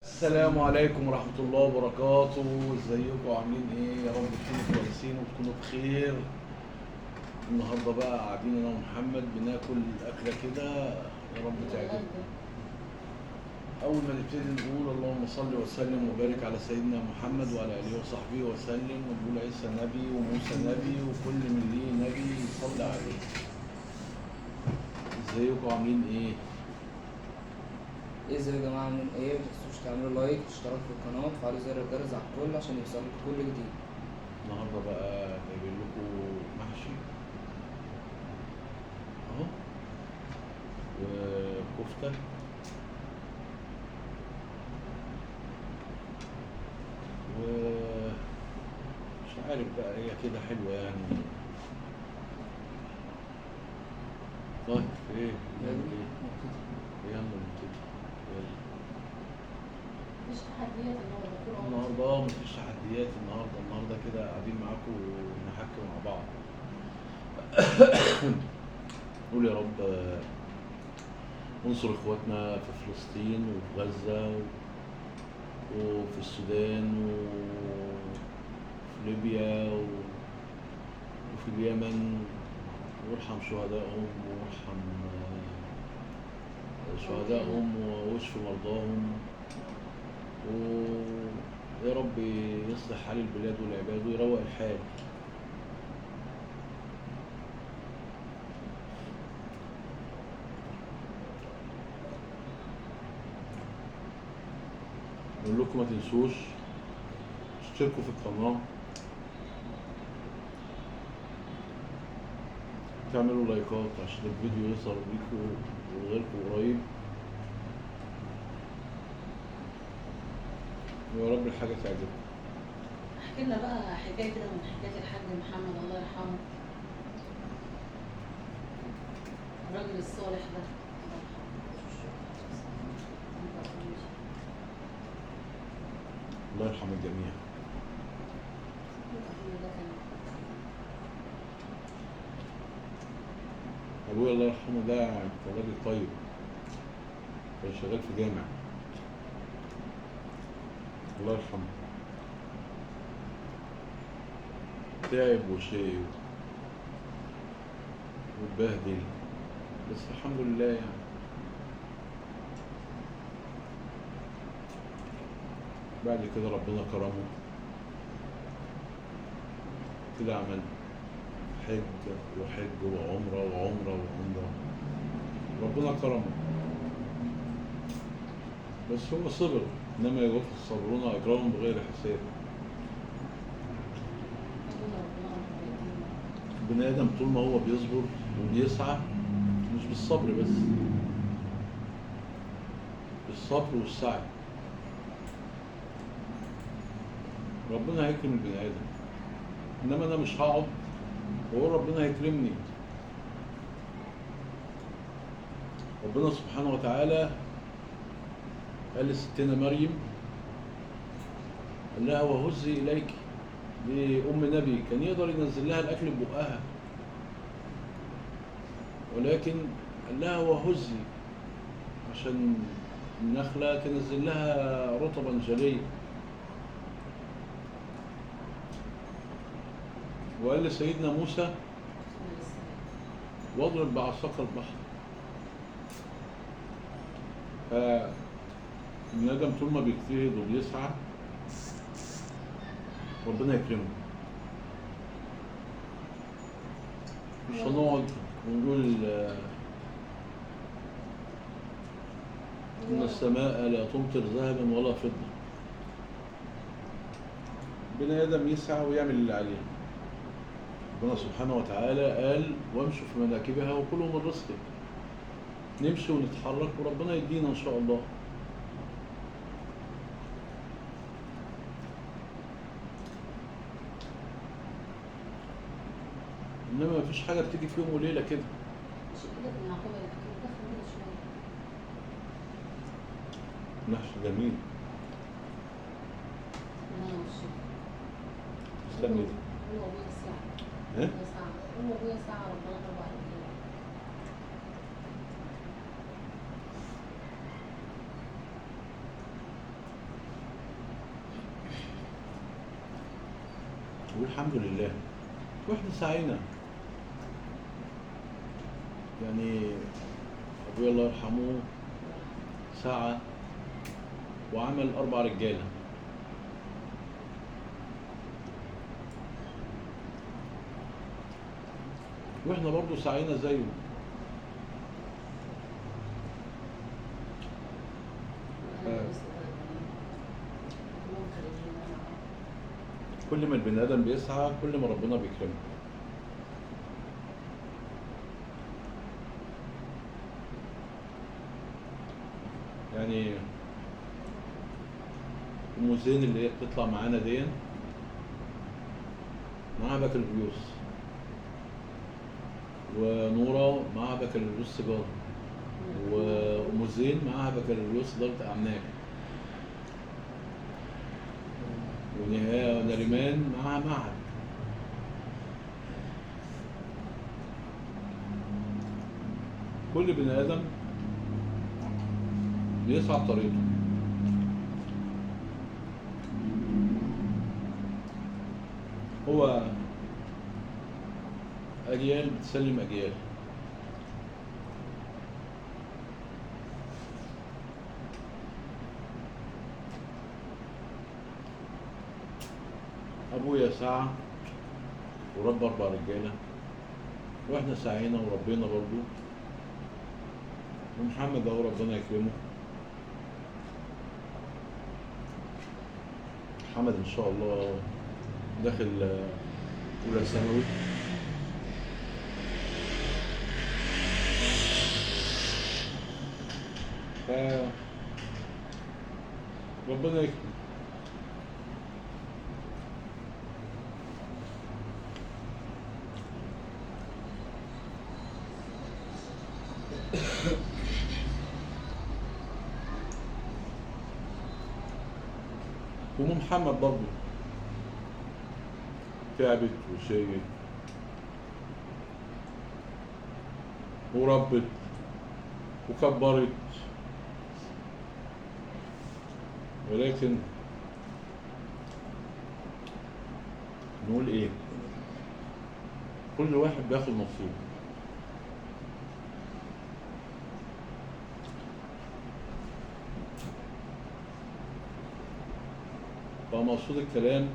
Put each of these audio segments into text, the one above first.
السلام عليكم ورحمة الله وبركاته. ازيكم عاملين ايه؟ يا رب تكونوا كويسين وتكونوا بخير. النهارده بقى قاعدين انا ومحمد بناكل اكله كده يا رب تعجبكم. اول ما نبتدي نقول اللهم صل وسلم وبارك على سيدنا محمد وعلى اله وصحبه وسلم، ونقول عيسى نبي وموسى نبي وكل من ليه نبي يصلي عليه. ازيكم عاملين ايه؟ ازيكم يا جماعة عاملين ايه؟ متنسوش تعملوا like واشتراك في القناة وتفعلوا زر الجرس على الكل عشان يوصلكوا كل جديد. النهارده بقى جايبين لكم محشي اهو وكفته ومش عارف بقى هي كده حلوة يعني. طيب ايه نعمل ايه؟ يلا نبتدي. يلا. مفيش تحديات النهارده طول عمرك. النهارده مفيش تحديات النهارده. النهارده كده قاعدين معاكم ونحكي مع بعض. نقول يا رب انصر اخواتنا في فلسطين وفي غزة وفي السودان وفي ليبيا وفي اليمن، وارحم شهدائهم وارحم شهدائهم واشف مرضاهم، ويا رب يصلح حال البلاد والعباد ويروق الحال. نقول لكم ما تنسوش تشتركوا في القناة، تعملوا لايكات عشان الفيديو يظهر ليكوا وغيركم قريب، ويا رب الحاجة تعجبكم. احكي لنا بقى حكاية كده من حكايات الحاج محمد الله يرحمه، الراجل الصالح ده الله يرحمه. الله يرحم الجميع. أبويا الله يرحمه ده كان راجل طيب، كان شغال في جامع، الله يرحمه. تعب وشقي واتبهدل، بس الحمد لله يعني. بعد كده ربنا كرمه كده، عمل حج وحج وعمرة وعمرة وعمرة، ربنا كرمه. بس هو صبر، إنما يوفي الصابرون أجرهم بغير حساب. بني آدم طول ما هو بيصبر وبيسعى، مش بالصبر بس، بالصبر والسعي ربنا هيكرم البني آدم. إنما أنا مش هقعد وهو ربنا هيكرمني. ربنا سبحانه وتعالى قال لستنا مريم، قال لها وهزي إليك، دي أم نبي كان يقدر ينزل لها الأكل ببقها، ولكن قال لها وهزي عشان النخلة تنزل لها رطبا جليا. وقال لسيدنا موسى واضرب بعصاك البحر. فالبني آدم طول ما بيجتهد وبيسعى ربنا يكرمه. مش هنقعد ونقول إن السماء لا تمطر ذهبا ولا فضة. بني آدم يسعى ويعمل اللي عليه. ربنا سبحانه وتعالى قال وامشوا في مناكبها وكلوا من رزقه. نمشي ونتحرك وربنا يدينا ان شاء الله. انما مفيش حاجة بتيجي في يوم وليلة كده. مش كده بنعقبها الاكل دخل كده شوية. محشي جميل. استني دي. هو ابويا ساعة. ايه؟ هو ابويا ساعة ربنا طبع عليه. والحمد لله واحنا سعينا. يعني ابويا الله يرحمه سعى وعمل 4 رجاله. واحنا برضو سعينا زيه. كل ما البني ادم بيسعى كل ما ربنا بيكرمه. يعني ام زين اللي هي بتطلع معانا دي معاها بكالوريوس، ونوره معاها بكالوريوس سيجارة، وام زين معاها بكالوريوس ادارة اعمال، ونهاية ونريمان معاها معهد. كل بني ادم بيسعى بطريقته. هو اجيال بتسلم اجيال. ابويا سعى وربى 4 رجاله، واحنا سعينا وربينا برضو، ومحمد اهو ربنا يكرمه. محمد ان شاء الله داخل اولى ثانوي. ف ربنا يكرم. وام محمد برضه تعبت وشقت وربت وكبرت، ولكن نقول ايه، كل واحد بياخد نصيبه. فمقصود الكلام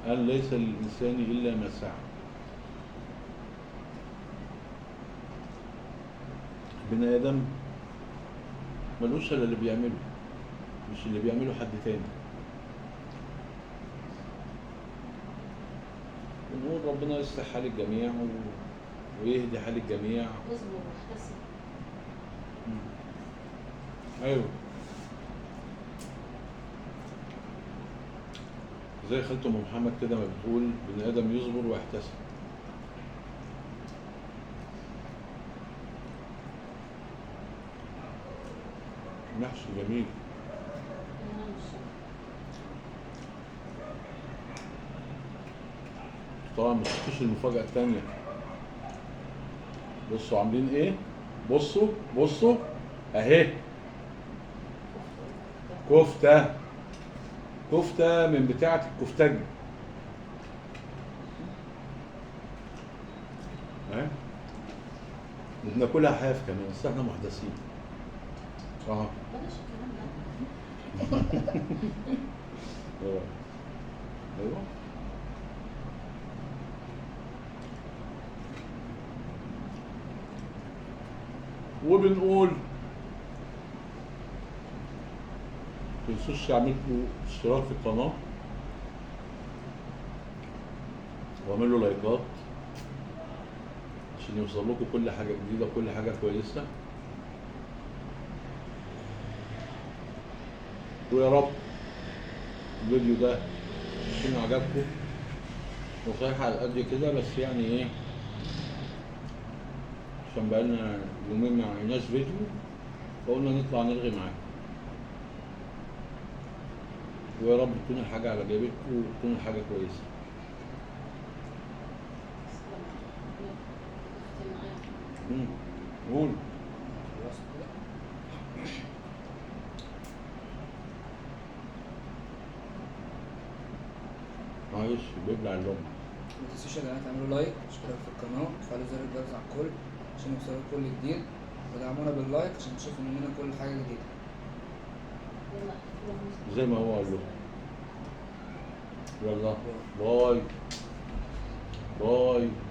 قال ليس للإنسان إلا ما سعى. بني آدم ملوش إلا اللي بيعمله، مش اللي بيعمله حد تاني. ونقول ربنا يصلح حال الجميع ويهدي حال الجميع. اصبر واحتسب. ايوه زي خالته ام محمد كده ما بتقول، بني ادم يصبر ويحتسب. محشي جميل. طبعا ما شفتوش المفاجأة التانية. بصوا عاملين ايه، بصوا بصوا اهي، كفتة، كفتة من بتاعة الكفتاج اهي، وبناكلها حاف كمان، بس احنا محدثين. بلاش الكلام ده. ايوه وبنقول متنسوش تعملوا اشتراك في القناة واعملوا لايكات عشان يوصل لكم كل حاجة جديدة وكل حاجة كويسة. ويا رب الفيديو ده يكون عجبكم. نصايح على قد كده بس، يعني ايه، عشان بقالنا يومين ما عملناش فيديو فقلنا نطلع نلغي معاكم. ويا رب تكون الحاجة على جيبتكم وتكون الحاجة كويسة. قول. معلش بيبلع اللقمة. ما تنسوش يا جماعة تعملوا like، اشتراك في القناة، وتفعلوا زر الجرس على الكل عشان يوصلكوا كل جديد، ودعمونا بال like عشان تشوفوا مننا كل حاجة جديدة. يلا احكي لهم. زي ما هو قال لكم. يلا bye bye.